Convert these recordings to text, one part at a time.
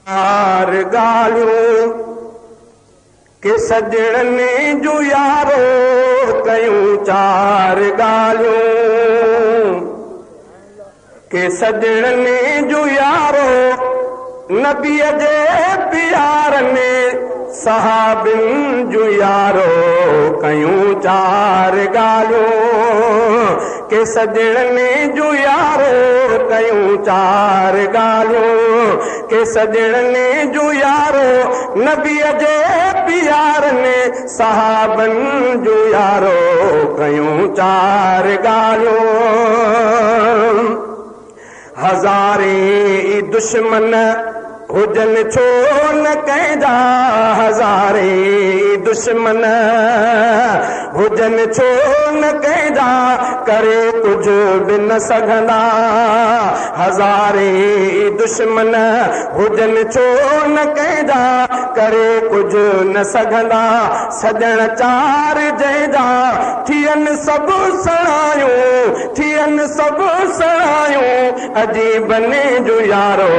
चार ॻाल्हियूं के सॼणनि जूं यारो कयूं चार ॻाल्हियूं के सॼणनि जूं यारो नबीअ जे प्यार में सहाबिन जूं यारो कयूं चार ॻाल्हियूं के सॼणनि जूं यारो कयूं चार ॻाल्हियूं के सॼणनि जूं यारो नबीअ जे प्यार में सहाबनि जूं यारो कयूं चार ॻाल्हियूं। हज़ारे दुश्मन हुजनि छो न कंहिंजा, हज़ारे दुश्मन हुजनि छो न कंहिंजा, करे कुझु बि न सघंदा। हज़ारे दुश्मन हुजनि छो न कंहिंजा, करे कुझु न सघंदा। सॼण चार जंहिंजा थियनि सभु सणायूं, थियनि सभु सणायूं, अजीबनि जूं यारो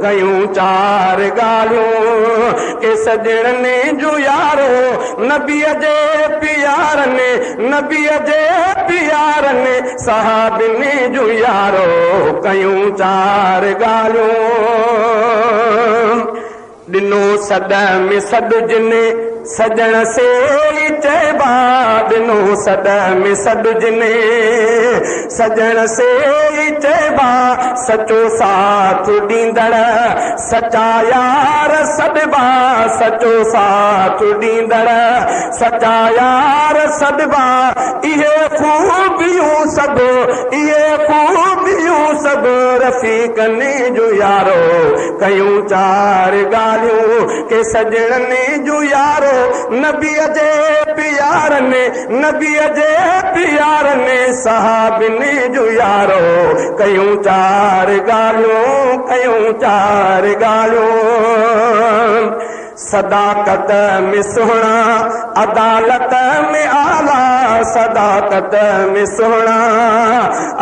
कयूं चार ॻाल्हियूं के सॼणनि जूं यारो नबीअ जे प्यार में, नबीअ जे प्यार में सहाबिनि जूं यारो कयूं चार ॻाल्हियूं। ॾिनो सॾ में सॾ जिने सॼण से चइबा, ॾिनो सॾ में सॾ जिने सॼण से चइबा, सचो साथ ॾींदड़ सचा यार सॾबा, सचो साथ ॾींदड़ सचा यार सॾबा। इहे ख़ूबियूं सभु, इहे ख़ूबियूं सभु रफ़ीकनि जूं यारो कयूं चार ॻाल्हियूं के सॼणनि जूं यारो नबीअ जे प्यार में, नबीअ जे प्यार में सहाबिनि जूं यारो कयूं चार ॻाल्हियूं, कयूं चार ॻाल्हियूं। सदाकत में सुहिणा अदालत में आला, सदाकत में सुहिणा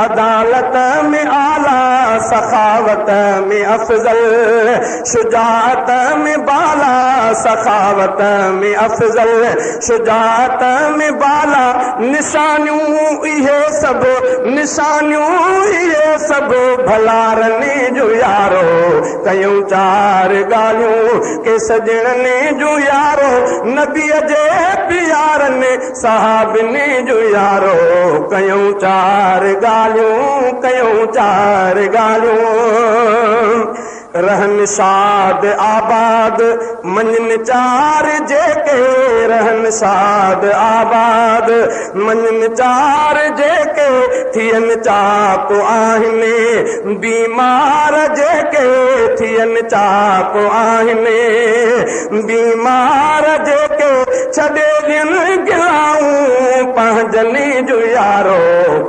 अदालत में आला, सखावत में अफ़ज़ल शुजाअत में बाला, सखावत में अफ़ज़ल शुजाअत में बाला। निशानियूं इहे सभु, निशानियूं इहे सभु भलारनि जूं यारो कयूं चार ॻाल्हियूं के सॼणनि जूं यारो नबीअ जे प्यार में सहाबिनि जूं यारो कयूं चार ॻाल्हियूं, कयूं चार ॻाल्हियूं। रहन शाद आबाद मञनि चार जेके, रहन शाद आबाद मञनि चार जेके, थियनि चाक आहिनि बीमार जेके, थियनि चाक आहिनि बीमार जेके, छॾे ॾियनि गिलाऊं पंहिंजनि जूं यारो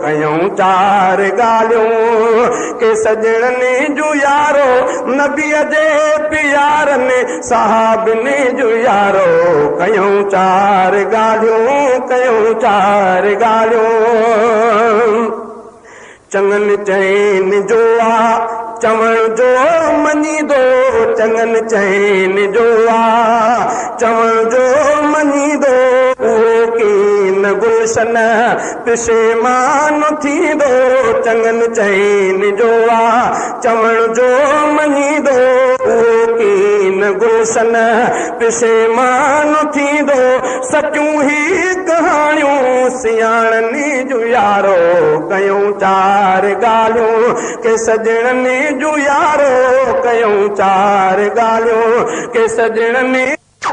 कयूं चार ॻाल्हियूं के सॼणनि जूं यारो नबीअ जे प्यार में सहाबिनि जूं यारो कयूं चार ॻाल्हियूं, कयूं चार ॻाल्हियूं। चङनि चइनि जो आ चवण जो मञींदो, चङनि चइनि जो आ चवण जो मञींदो, उहो कीन गुलशन पिशेमान थींदो। चङनि चइनि जो आ चवण जो मञींदो, उहो कीन गुलशन पिशेमान थींदो। सचूं ही कहाणियूं सियाणनि जूं यारो कयूं चार ॻाल्हियूं के सॼणनि जूं यारो कयूं चार ॻाल्हियूं के सॼणनि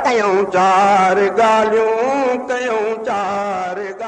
कयूं चार ॻाल्हियूं, कयूं चार ॻाल्हियूं।